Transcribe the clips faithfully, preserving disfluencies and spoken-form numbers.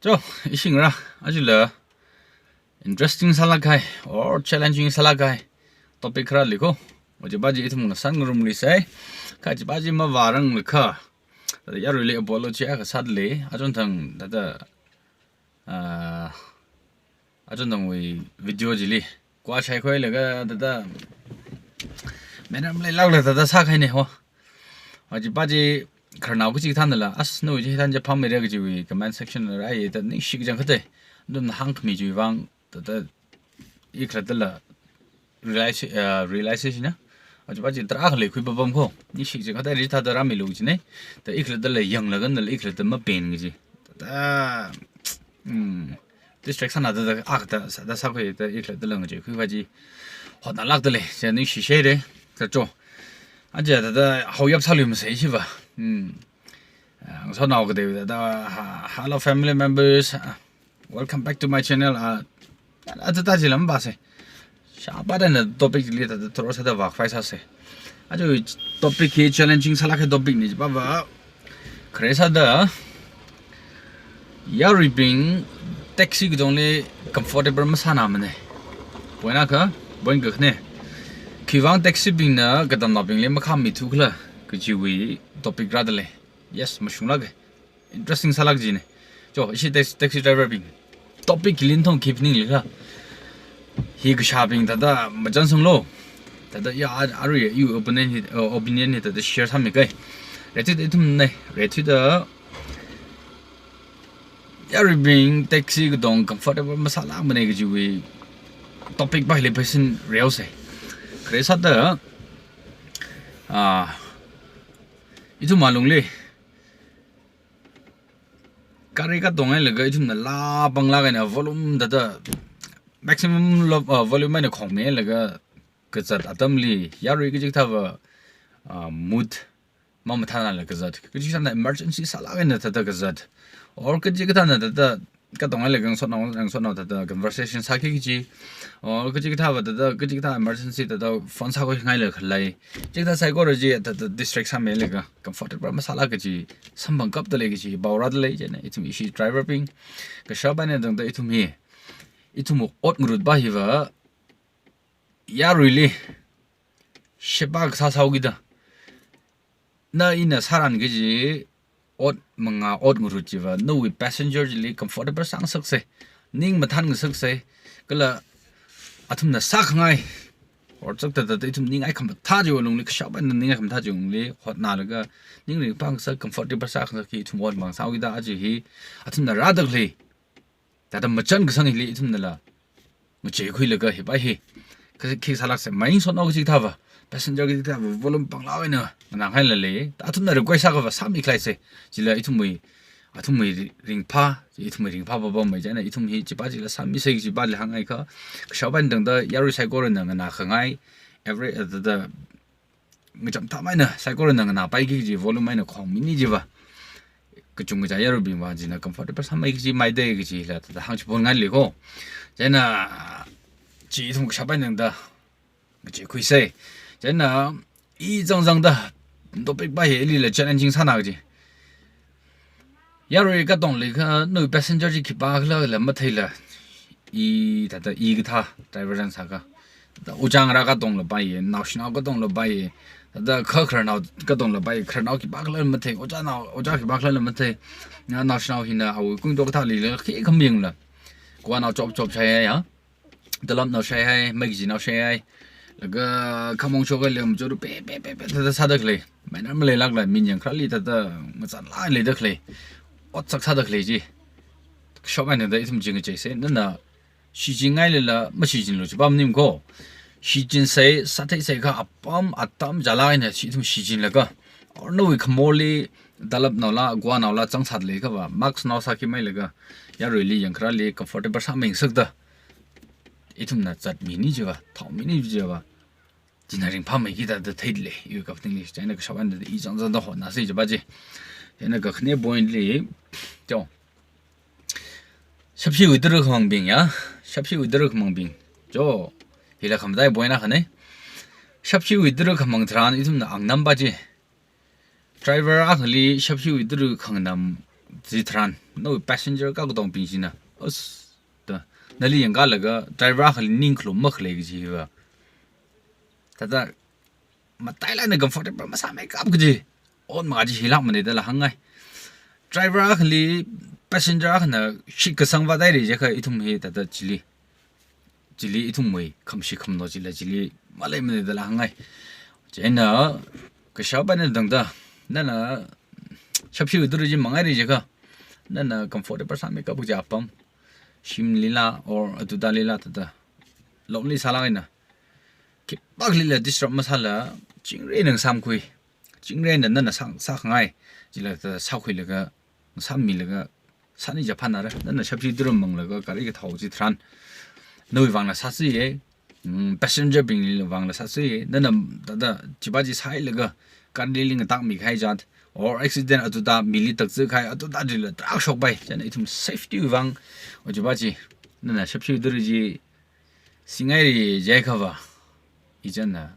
Cho, ishi ngarā, ajala interesting sālāk kahai or challenging sālāk kahai topic kharā leiko. Ojiva chi ithum ngasānngarumli sai, kha chiva chi mavāranglakha, yaruili apology akha sāda lei, achon thang thāda, ah, achon thangwui video chili kua shaikhuilaga thāda, manner maleilākla thāda sākahaina ho. Ojiva chi khararnao kachikathānala, as nawui chi hithān chi phāmeira kajiwui comment section la rāi thāda ningshi kachangkhatta, nathumna hāngkhami chiwui vang thāda i khalattala realize, uh, realization na. Ojiva chi tarākha leikhui papam ko. Ningshi kachangkhatta rithāda rāmilu kajina. Thāda i khalattala yanglaga nala i khalatta mapen kaji. Thāda, mm, distract sāna thāda akha thāda sāda sākhuida i khalattala ngacheikhui kaji hotnālākda lei, chi ningshi shaira. Thāda cho. Aja thāda haoyap sālui masai chiva. Mm. Ah, ngasotnao kateiwui thāda, ha-, hello family members. Ah, welcome back to my channel. Ah, ah, thāda chila mavāsei. Shāpā thāda topic chili thāda thoro sāda vākhavai sāsei. Aja topic hi challenging sālāk kahai topic na chiva va. Khare sāda, yaruibing taxi katongli comfortable masānamana. Point akha, point kakhane. Khiwuivang taxi bingna katamnaobingli makhāmithu khala kajiwui topic rāda lei. Yes, mashunglāka. Interesting sālāk kajina. Cho, ishi tax-, taxi driver bing. Topic hili nathum khi phaningli khala. Hi kashābing thāda machansanglu. Thāda ya, a-, arui iwui opinion hi, uh, opinion hi thāda share sāmi kahai. Reithuida ithumna, reithuida yaruibing taxi katong comfortable masālākmana kajiwui topic pa hili pheisin reosei. Khare sāda, ah, ithum alungli gari katong hailaga ithumna laa panglāk eina volume thāda maximum lo-, uh, volume eina khongmihailaga kazat atamli yarui kachikathāva, uh, mood mamathānala kazat. Kachikathāna emergency sālāk eina thāda kazat. Or kachikathāna thāda katong hailaga ngasotnao, ngasotnao thāda conversation sāki kaji. Or kachikathāva thāda, kachikathā emergency thāda phone sākhuingaila khalei. Chikathā saikora chi thāda distract sāmihailaga comfortable masāla kaji samphangkapda lei kaji pao rāda lei chieina ithum ishi driver bing. Kashap eina tangda ithum hi, ithum ot ngarut pa hiva yaruili sheba kasā sāhaokida, na ina sāran kaji ot mangā ot ngarut chiva nawui passenger chili comfortable sāngasaksei, ning mathānngasaksei, kala athumna sākhangai, or chak thāda ithum ningai khamathā chiwui lungli, kashap eina ningai khamathā chiwui lungli hotnālaga, ning ringphāngasak, comfortable sāngasak hi ithum ot mang sāhaokida aja hi athumna rāda khalei thāda machan kasang hili ithumnala ngacheikhuilaga hi pa hi. Khi, khi sālāksei, main ngasotnao kachikathāva, passenger kachikathāva volume panglāk eina nganāngailala, thāda athumna request sākhava sāmikhaleisei. Chila ithumwui, athumwui ri-, ringphā, ithumwui ringphā papam mai chieina ithum hi chipa chila sāmisei kaji pali hāngngaikha, kashap eina tangda yarui saikorana nganākhangai, every, uh, thāda, ngacham thāmeina saikorana nganāpaiki kaji volume eina khongmini chiva, kachungkha yaruibingva china comfortable sāmei kaji maida kajila thāda hāngchiphunngaileiko. Chieina chi ithum kashap eina tangda ngacheikhuisei. Chieina i zangzangda topic pa hi ilila challenging sāna kaji. Yarui katongli kha nawui passenger chi khipākhala la matheila, i thāda i kathā driver zang sākha, thāda ojā ngarā katongla paiya, naoshinao katongla paiya, thāda kha khararnao katongla paiya, khararnao khipākhala mathei, ojānao, ojā khipākhala mathei. Na naoshinao hina awui kungto kathālila khikha mayangla, kavānao chop chop shaihai ya, talapnao shaihai, mei kachinao shaihai, laga khamong shokhai lem churu pe pe pe pe thāda sāda khalei, manner maleilākla, mi yangkharāli thāda ngazanlāk leida khalei, otsak sāda khalei chi. Kashap eina tangda ithum chi ngacheisei, nana shichingailala mashichinlu chipa maningko. Shichinsei, sātheisei kha apam atam chālāk eina chi ithum shichinlaga, or nawui khamorli talapnaola, kavānaola zangsāda leikhava, mask nao sākimeilaga, yaruili yangkharāli comfortable sāmingasakda ithumna zatmini chiva, thaomini chiva, china ringphāmeiki thāda theida lei, iwui kaphaningli. Chieina kashap eina tangda i zangzangda hotnāsei chipa chi. Chieina kakhane point li, cho, shapshiwui tara khamangbing ya, shapshiwui tara khamangbing. Cho, hila khamatai point akhana. Shapshiwui tara khamang tharan ithumna angnam pa chi, driver akhali shapshiwui tara khanganam chitharan, nawui passenger katongbing china, as, ta, nali yangkalaga driver akhali ning khalum makhalei kaji hiva, thāda matailāk eina comfortable masāmeikap kaji ot makaji hilākmana dala hāngngai. Driver akhali passenger akhana shitkasang vādaira jiakha ithum hi thāda chili, chili ithumwui khamshik khamlo chila chili maleimana dala hāngngai. Chieina kashap eina tangda, nana shapshi widura chi mangaira jiakha, nana comfortable sāmeikap kaji apam, shimlila or atutalila thāda lonely sālāk eina, khipaklila disturb masāla, chingri eina ngasāmkhui. Chingri eina nana sā, sākhangai chila thāda sākhuilaga, ngasāmmilaga, sāni jiakha phānāra. Nana shapshi widura manglaga gari kathao chitharan, nawui vangla sāsui ye, mm, passenger bingli vangla sāsui ye, nana thāda chiva chi sāhailaga, gari li ngatakmi kahai jat, or accident atuta mili takzā kahai, atuta chila tarākha shokpai. Chieina ithum safety wui vang, o chiva chi, nana shapshi widura chi singaira jiakhava, ichāna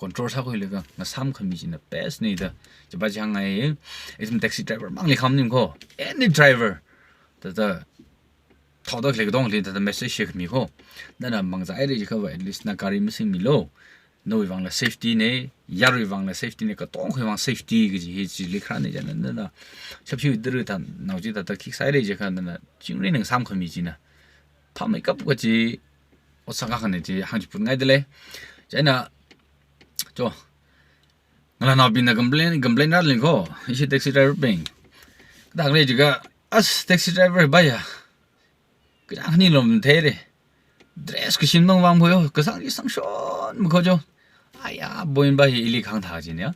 control sākhuilaga ngasāmkhami china best na da, chiva chi hāngngai. Ithum taxi driver mangli khamaningko, any driver, thāda thaoda khalei katongli thāda message share khami ko. Nana mangzaira jiakhava at least na gari masingmilu. Nawui vangla safety na, yaruiwui vangla safety na, katongkhawui vang safety kaji hi chili kharāna. Chieina nana shapshi widura thānao chi thāda khikha sāhaira jiakha nana chingri eina ngasāmkhami china phāmeikap kaji otsak akhana chi hāngchiphunngaidalei. Chieina, cho, ngalānaobingna complain, complain rālei ko, ishi taxi driver bing. Kathāda khalei jiakha, as taxi driver baya, kachāng khani lom theira. Dress kashim nang vang phoyo, kasang chi sangshon makho jo. Aya, boin ba hi ili khangthā china.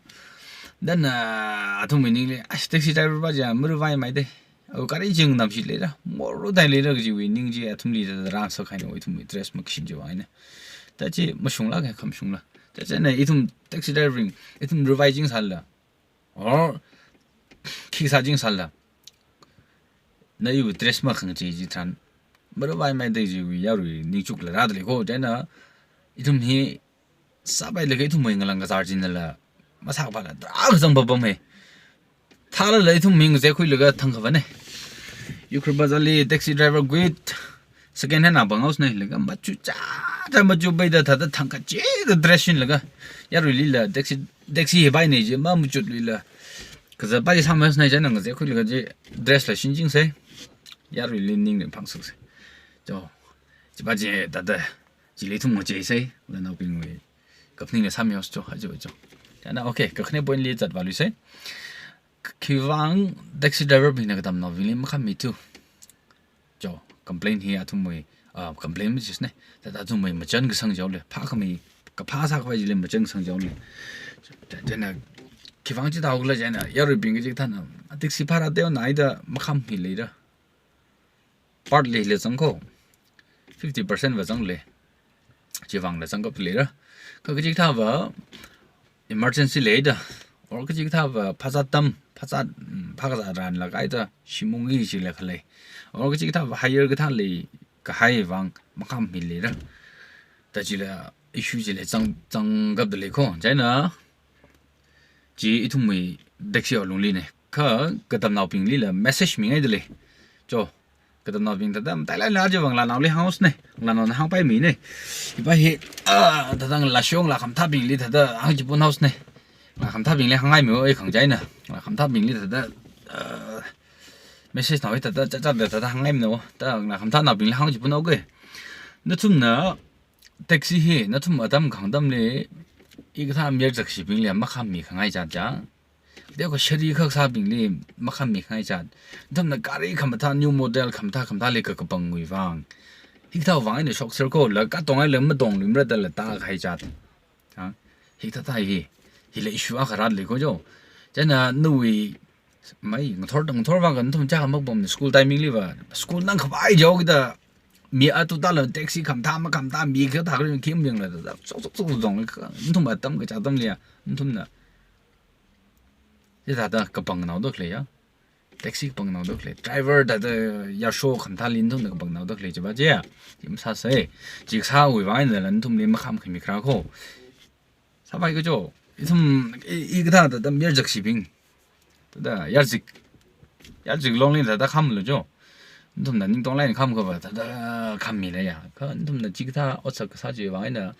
Then, ah, athumwui ningli, as taxi driver ba ja, maruivai maida. O gari chi nganamshi leira, morudai leira kajiwui ning chi athumli rāngasak kahaina, ithumwui dress makashim chiwui vang eina. Ta chi mashunglāka, khamashungla. Ta chieina ithum taxi driving, ithum ruivai chingsāla, or khikha sāchingsāla, na iwui dress makhangachei chitharan, maruivai maida kajiwui yaruiwui ningchukla rādalei ko. Chieina ithum hi sāpailaga ithumwui ngalang kazār chinala masāpala, tarākha zangpapamhai. Thālala ithum mi ngazeikhuilaga thangkhavana. Ukhrul Bazar li taxi driver guit, second hand apam haosna, laga machu chāda machu paida thāda thangkachida dress shinlaga, yaruilila taxi, taxi hi paina ji mamachutluila, kazā pai sāmasāna, chieina ngazeikhuilaga chi dress la shinchingsei. Yaruili ningli phangsuksei. Cho, chiva chi thāda chili ithum ngacheisei, ngalānaobingwui kaphaning la sāmihaosa cho, aja cho. Chieina, okay, kakhane point li zatvāluisei. Khiwuivang taxi driver bingna katamnaobingli makhammithu? Cho, complain hi athumwui, ah, complain machina. Thāda athumwui machān kasang jaole, phākhami, kaphā sākhavai chili machān kasang jaole. Chieina, khiwuivang chithāhaokhala chieina, yaruibing kachikathāna, taxi bhara teonaida makhammi leira. Partly la zang ko, fifty percent va zanglei. Chiwui vangla zangkap leira. Kha kachikathāva emergency leida, or kachikathāva phazā atam, phazā, mm, phazā ran lakaida shim ungki chila khalei, or kachikathāva hire kathā leikahai vang makhammi leira. Ta chila issue chila zang, zangkapdalei ko. Chieina chi ithumwui taxi alunglina. Kha katamnaobinglila message mingaidalei. Cho, katamnaobing thāda matailāk eina chiwui vang ngalānaoli hānghaosana. Ngalānaona hāngpaimina. Hiva hi, ah, thāda ngalāshong ngalākhamathābingli thāda hāngchiphunnhaosana. Ngalākhamathābingli hānghaimilu, ei khangachei eina. Ngalākhamathābingli thāda, ah, message naohi thāda, chāchāda thāda hānghaimilu. Ta ngalākhamathānaobingli hāngchiphunnhaoke. Nathumna taxi hi, nathum atam khangtamli, hikathā mayar zakshibingli makhammi khangai chān chān, teokha shari khak sābingli makhammi khangai chān, nathumna gari khamathā, new model khamathā khamathāli kakapangwui vang, hikathāwui vang eina shokser ko, la katong haila matongluimara dala tākahai chān. Ha? Hikathā hi, hila issue akha rālei ko cho. Chieina nawui, mai, ngathor, ngathor vākha nathum chā makapamna, school timing liva, school nang khavai jaokida, mi atutala taxi khamathā makhamathā, mi khathā kharing khim yangla, sok sok sok zong, nathum atam kachā atamli ya, nathumna chithāda kapangnaoda khalei ya. Taxi kapangnaoda khalei. Driver thāda yarsho khamathāli nathumna kapangnaoda khalei chiva chi ya. Chi masāsei. Chi kasāwui vang einala nathumli makhamkhami kharā ko. Sāpai ko cho. Ithum, i, hikathā thāda mayar zakshibing, thāda yarzik, Ya, chiklongli thāda khamlu jo. Nathumna ningtonglāk eina khamkhava thāda khammila ya. Kha nathumna chikathā otsak kasā chiwui vang eina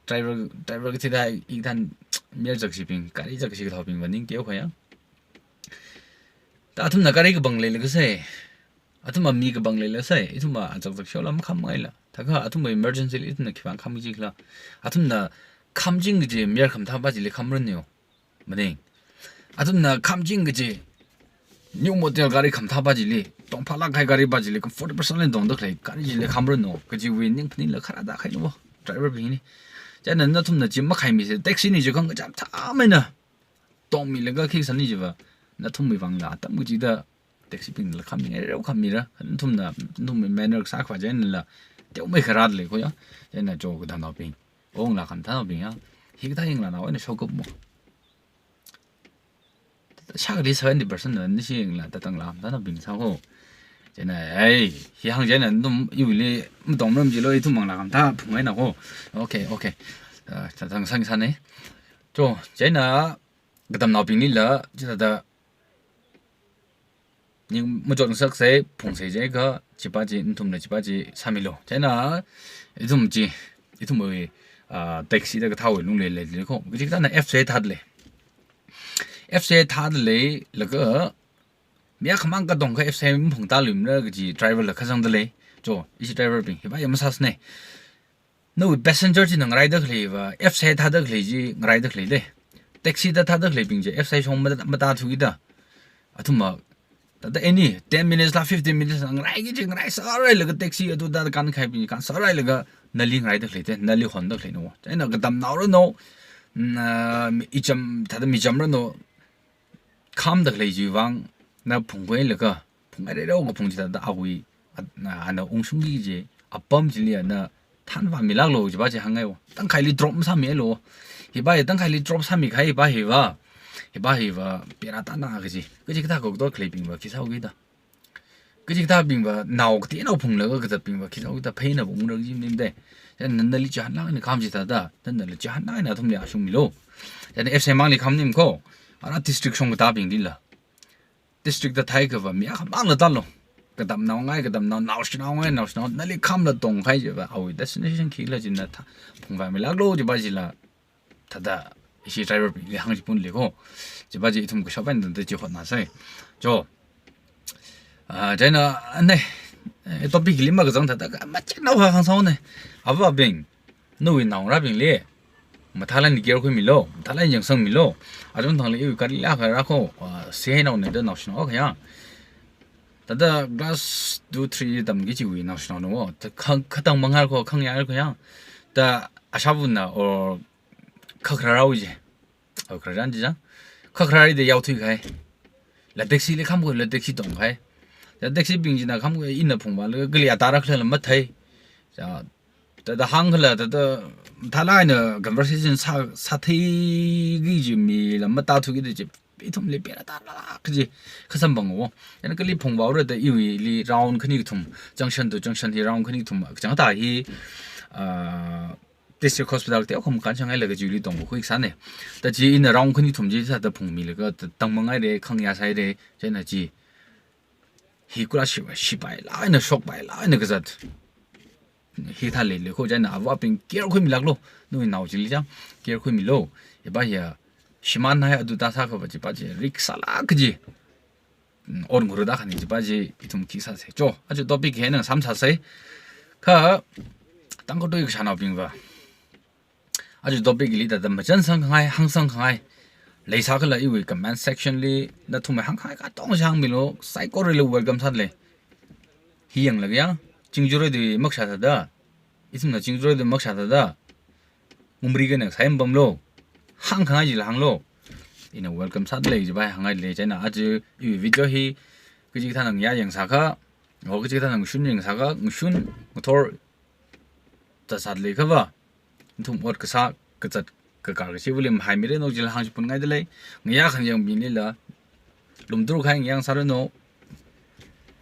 driver, driver kathāda ithum mayar zakshibing, gari zakshi kathaobingva ning teokha ya. Ta athumna gari kapang leilakha sai, athumva mi kapang leilakha sai, ithumva achak chak shola makhamngaila. Thākha athumva emergency li ithumna khipāng khamki jikhala? Athumna khamching kaji mayar khamathāpa chili khamranu. Maning. Athumna khamching kaji new model gari khamathāpa chili, tongphālāk kahai garipa chili, comfortable sālāk eina tongda khalei gari chili khamranu kajiwui ning phaningla kharā da khainu driver bingli. Chieina nathumna chi makhaimisa, taxi ni chi khangacham thāmeina tongmilaga khi sāni chiva, nathumwui vangla atam kachida taxi bingla khammingai reo khammira, nathumna, nathumwui manner kasā khavā chieina la teomei kharā lei kho ya. Chieina cho katamnaobing, ongla khamathānaobing ya, hikathā yangla nao eina shokupmo. Shakli seventy percent na nishi yangla tatang la khamathānaobing sā kho. Chieina, ai, hi hāng chieina nathum iwuili matongmaram chilo, ithum mangla khamathā phungngaina kho. Okay, okay. Ah, tatang sāngasakne. Cho, chieina katamnaobinglila chithāda ning machotngasaksei, phungsei jiakha, chipa chi, nathumla chipa chi sāmilu. Chieina, ithum chi, ithumwui, ah, taxi da kathāwui lungli leili kho. Kachikathāna F C thāda lei. F C thāda leilaga, mi akhamang katongkha F C maphungtāluimara kaji driver la kazangda lei. Cho, ishi driver bing, hiva ya masāsne. Nawui passenger china ngaraida khaleiva, F C thāda khalei chi ngaraida khalei de. Taxi da thāda khaleibing chi F C shong mata, matāthu kida. Athumva, thāda any ten minutes la, fifteen minutes la ngaraiki chi, ngarai sārailaga taxi atu da kānkhaibing kānsārailaga nali ngaraida khalei de, nali honda khaleina. Chieina katamnao ranu, na, mi icham, thāda mi cham ranu, khamda khalei chiwui vang na phungkhuilaga, phungngai reo kaphung chithāda awui, a, na, ana ungshungki kaji apam chili ana thanvāmilāklu chipa chi hāngngaiwo. Tangkhaili drop masāmilu. Hiva ya tangkhaili drop sāmi kahai hiva hiva. Hiva hiva pera tana kaji. Kachikathā kakato khaleibingva khi sāo kida. Kachikathābingva nao kateonao phunglaga kazatbingva khi sāo kida, pheina phungra kaji maning de. Chieina nali chihānlāk eina kham chithāda, nali chihānlāk eina athumli ashungmilu. Chieina F C mangli khamnim kho. Ara district shong katābinglila. District da thāi kava mi akhamangla tālu. Katamnao ngai katamnao, naoshinao ngai naoshinao, nali khamla tongkahai chiva, awui destination khila china thā, phungvāmilāklu chipa chila, thāda ishi driver bingli hāngchipun lei kho. Chipa chi ithum kashap eina da chi hotnasai. Cho. Ah, chieina, ane, eh, topic li makazang thāda, machānao ha hāngsāone. Avābing, nawui naongarābingli mathālāk eina care khuimilu, mathālāk eina yangsangmilu. Achon thangli iwui gari la kharā kho, ah, sienaone da naoshinao khayang. Thāda class two, three tamki chiwui naoshinaona wo. Thā khang, khatang mangar kho, khangayā kho yang. Thā ashāvana or khakharāwui chi. Khakharā chang chi chang. Khakharāli da yaothui kahai. La taxi li khamkhui, la taxi tongkahai. La taxi bing china khamkhui, ina phungvālaga kali atāra khala mathei. Cha, thāda hāngkhala, thāda, thālāk eina conversation sā, sātheiki kaji mila matāthuki da chi, ithumli pera tala kaji, khasamphangwo. Chieina kali phungvāra da iwuili round khani kathum, junction to junction hi round khani kathum, kachang thā hi, ah, district hospital teokha makānshangngailaga chili tongkhui kasāne. Thā chi ina round khani kathum chi sāda phungmilaga, thā tangmangaire, khangayā sāhaire, chieina chi. Hi kula shi, shipailāk eina, shokpailāk eina kazat. Hithā leili kho chieina avābing care khuimilāklu. Nawui nao chili chang care khuimilu. Hiva ya shimānhai atu ta sākhava chipa chi risk sālāk kaji. Mm, ot ngurda khani chipa chi ithum khi sāsei. Cho, aja topic hi eina sāmsāsei. Kha, Tangkhul tui kashānaobingva. Aja topic li thāda machansang khangai, hāngsang khangai leisākhala iwui comment section li nathumwui hāngkhangai katong shāngmilu, saikorali welcome sāda lei. Hi yanglaga yang, Chingjaroiwui makashā thāda, ithumna Chingjaroiwui makashā thāda, ngumri kane sai pamlu, hāngkhangai chila hānglu. Ina welcome sāda lei chiva hāngngai lei, chieina aja iwui video hi, kachikathāna ngayā yangsākha, o kachikathāna ngashun yangsākha, ngashun, ngathor, zatzat leikhava, nathum ot kasā, kazat, kakar kachiva̱li mahaimiranu chila hāngchipunngaida lei, ngayā khangayangbinglila, lumtur khai ngayā sāranu,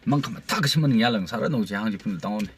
mang khamathā kashimān ngayā la sāranu chi hāngchipun tangone.